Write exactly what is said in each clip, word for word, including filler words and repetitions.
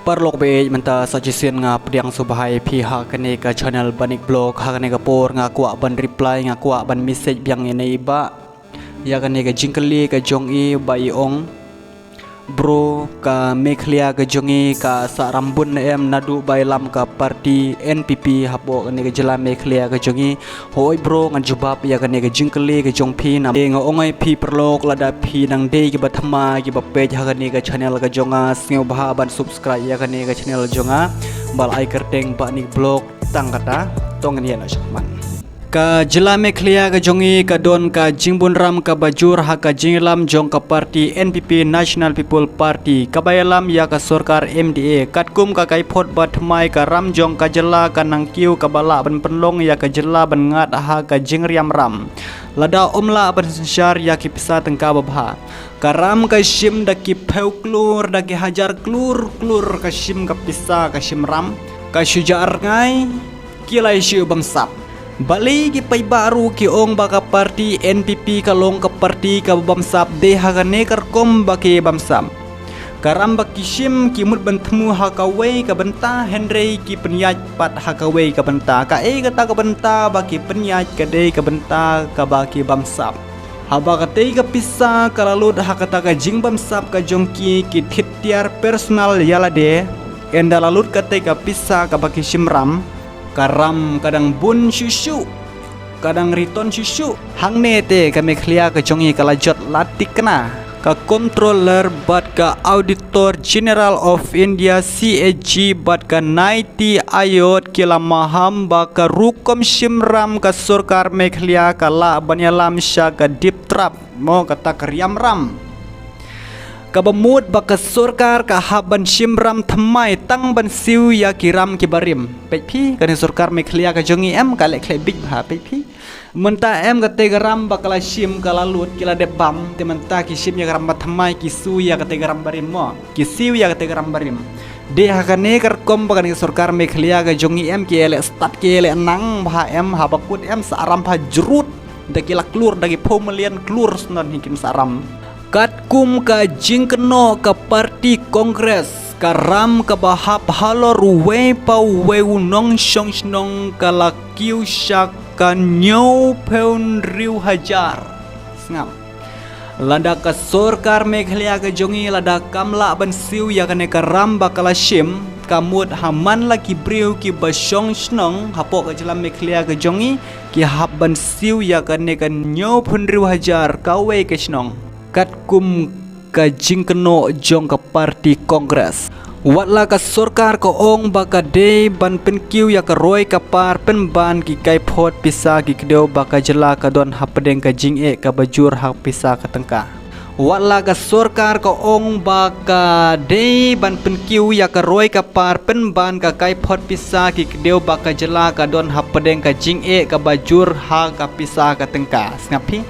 Paralok baieit, mynta sa shisien nga pdiang sngewbha ïa phi ha kane ka channel Banik Vlog. Ha kane ka por nga kwah ban reply, nga kwah ban message biang ïa i Bah ïa kane ka jingkylli ka jong i ba i ong, bro, ka Meghalaya ka jong i ka sah ram bun ne em naduh ba ïalam ka party N P P hapoh kane ka jylla Meghalaya ka jong i? Hooid bro, ngan jubab ïa kane ka jingkylli ka jong phi. Namar nga ong ïa phi paralok, lada phi dang dei kiba thymmai kiba peit ha kane ka channel ka jong nga, sngewbha ban subscribe ïa kane ka channel jong nga, ba la ai kyrteng Banik Vlog. Tang kata, to ngin ïa noh shakhmat. Ka jylla Meghalaya ka jong i ka don ka jingbunram kaba jur ha ka jingïalam jong ka party N P P, National People Party, kaba ïalam ïa ka sorkar M D A. Katkum ka kaiphod ba thymmai, ka ram jong ka jylla ka nang kiew kaba lah ban pynlong ïa ka jylla ban ngat ha ka jingriam ram lada ym lah ban synshar ïa ki pisa tyngka babha. Ka ram ka shim da ki phew klur, da ki hajar klur klur ka shim ka pisa, ka shim ram. Ka shu jah rngai, ki la ïashu bamsap. Balei ki paidbah ruh ki ong ba ka party N P P ka long ka party kaba bamsap? Dei ha kane ka rukom ba ki bamsap. Ka ram ba ki shim ki mut ban thmu ha kawei ka bynta, hynrei ki pynïaid pat ha kawei ka bynta. Kaei kata ka bynta ba ki pynïaid? Ka dei ka bynta kaba ki bamsap. Haba katei ka pisa ka la lut ha kata ka jingbamsap ka jong ki, ki thied tiar personal ïa lade. Ynda la lut katei ka pisa kaba ki shim ram, ka ram ka dang bun shuh shuh, ka dang ri ton shuh shuh. Hangne te ka Meghalaya ka jong i ka la jot la thikna. Ka Comptroller bad ka Auditor General of India, C A G, bad ka NITI Aayog ki la maham ba ka rukom shim ram ka sorkar Meghalaya ka lah ban ïalam sha ka debt trap, mo, kata ka riam ram. Kaba mut ba ka sorkar ka hap ban shim ram thymmai tang ban siew ïa ki ram kiba rim. Peit phi, kane sorkar Meghalaya ka jong i em, ka leh khleh bit bha, peit phi. Mynta em katei ka ram ba ka la shim ka la lut, ki la dep bam, te mynta ki shim ïa ka ram ba thymmai, ki siew ïa katei ka ram ba rim, mo. Ki siew ïa katei ka ram ba rim. Dei ha kane ka rukom ba kane ka sorkar Meghalaya ka jong i em, ki ïaleh stad, ki ïaleh nang bha em, haba kut em sah ram bha jrut. Da ki lak klur, da ki phew million klur snon hi kin sah ram. Katkum ka jingkynnoh ka party Congress, ka ram kaba hap halor uwei pa uwei u nongshong shnong ka la kiew sha ka hynñiew phew hynriew hajar. Sngap. Lada ka sorkar Meghalaya ka jong i lada kam lah ban siew ïa kane ka ram ba ka la shim, ka mut ha man la ki briew kiba shong shnong hapoh ka jylla Meghalaya ka jong i, ki hap ban siew ïa kane ka hynñiew phew hynriew hajar kawei ka shnong. Katkum ka jingkynnoh jong ka party Congress. Wat la ka sorkar ka ong ba ka dei ban pynkiew ïa ka roi ka par pynban ki kaiphod pisa ki kdew ba ka jylla ka don hapdeng ka jingeh kaba jur ha pisa ka tyngka. Wat la ka sorkar ka ong ba ka dei ban pynkiew ïa ka roi ka par pynban ka kaiphod pisa ki kdew ba ka jylla ka don hapdeng ka jingeh kaba jur ha ka pisa ka tyngka. Sngap phi.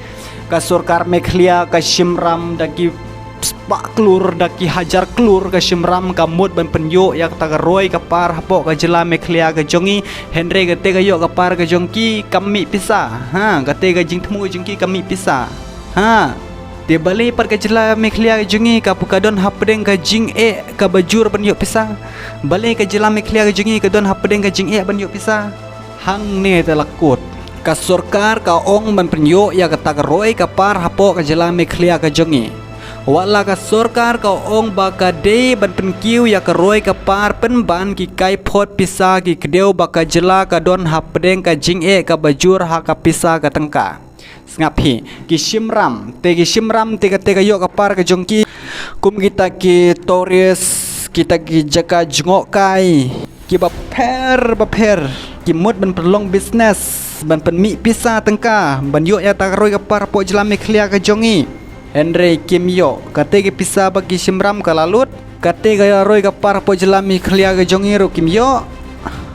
Ka sorkar Meghalaya ka shim ram da ki spah klur, da ki hajar klur ka shim ram, ka mut ban pynïoh ïa kata ka roi ka par hapoh ka jylla Meghalaya ka jong i. Hynrei katei ka ïoh ka par ka jong ki kam mih pisa. Ha, katei ka jingthmu jong ki kam mih pisa. Ha. Te balei pat ka jylla Meghalaya ka jong i ka, ka don hapdeng ka jingeh kaba jur ban ïoh pisa? Balei ka jylla Meghalaya ka jong i ka don hapdeng ka jingeh ban ïoh pisa? Hangne te la kut. Ka sorkar ka ong ban pynïoh ïa kata ka roi ka par hapoh ka jylla Meghalaya ka jong i. Wat la ka sorkar ka ong ba ka dei ban pynkiew ïa ka roi ka par pynban ki kaiphod pisa ki kdew ba ka jylla ka don hapdeng ka jingeh kaba jur ha ka pisa ka tyngka. Sngap phi, ki shim ram, te ki shim ram te katei ka ïoh ka par ka jong ki. Kum kita ki tourist, kita ki jaka jngohkai kiba pher ba pher, ki mut ban pynlong business, ban pynmih pisa tyngka, ban ïoh ïa kata ka roi ka par hapoh jylla Meghalaya ka jong i. Hynrei kim ïoh, katei ka pisa ba ki shim ram ka la lut, katei ka roi ka par hapoh jylla Meghalaya ka jong i ruh kim ïoh.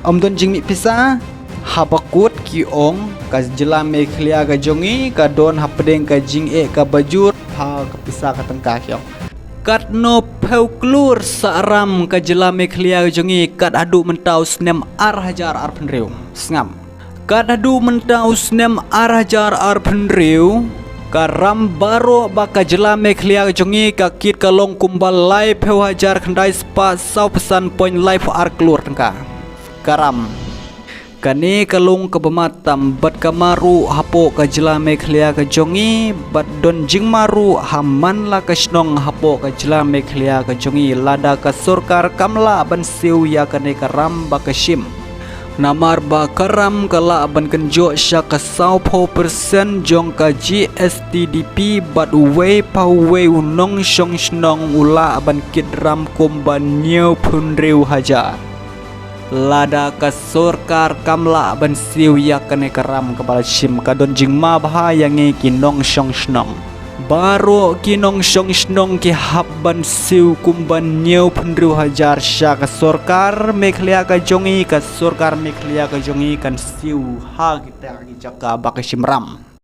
Ym don jingmih pisa. Haba kut ki ong ka jylla Meghalaya ka jong i ka don hapdeng ka jingeh kaba jur ha ka pisa ka tyngka, ki ong. Katno phew klur sah ram ka jylla Meghalaya ka jong i kat haduh mynta u snem ar hajar arphew hynriew. Sngap. Kat haduh mynta u snem ar hajar arphew hynriew, Ka ram baroh ba ka jylla Meghalaya ka jong ngi ka kit ka long kumba laiphew hajar khyndai spah saw phew san point laiphew ar klur tyngka. Ka ram. Kane ka long kaba mat tam bad ka ma ruh hapoh ka jylla Meghalaya ka jong ngi bad don jingma ruh ha man la ka shnong hapoh ka jylla Meghalaya ka jong ngi lada ka sorkar kam lah ban siew ïa kane ka ram ba ka shim. Namar ba ka ram ka lah ban kynjoh sha ka sawphew percent jong ka G S T D P bad uwei pa uwei u nongshong shnong u lah ban kit ram kumba hynñiewphew hynriew hajar. Lada ka sorkar kam lah ban siew ïa kane ka ram kaba la shim ka don jingma bha ïa ngi ki nongshong shnong. Baroh ki nongshong shnong ki hap ban siew kumba hynñiewphew hynriew hajar sha ka sorkar Meghalaya ka jong ngi, ka sorkar Meghalaya ka jong ngi kan siew ha kita ki jaka ba ka shim ram.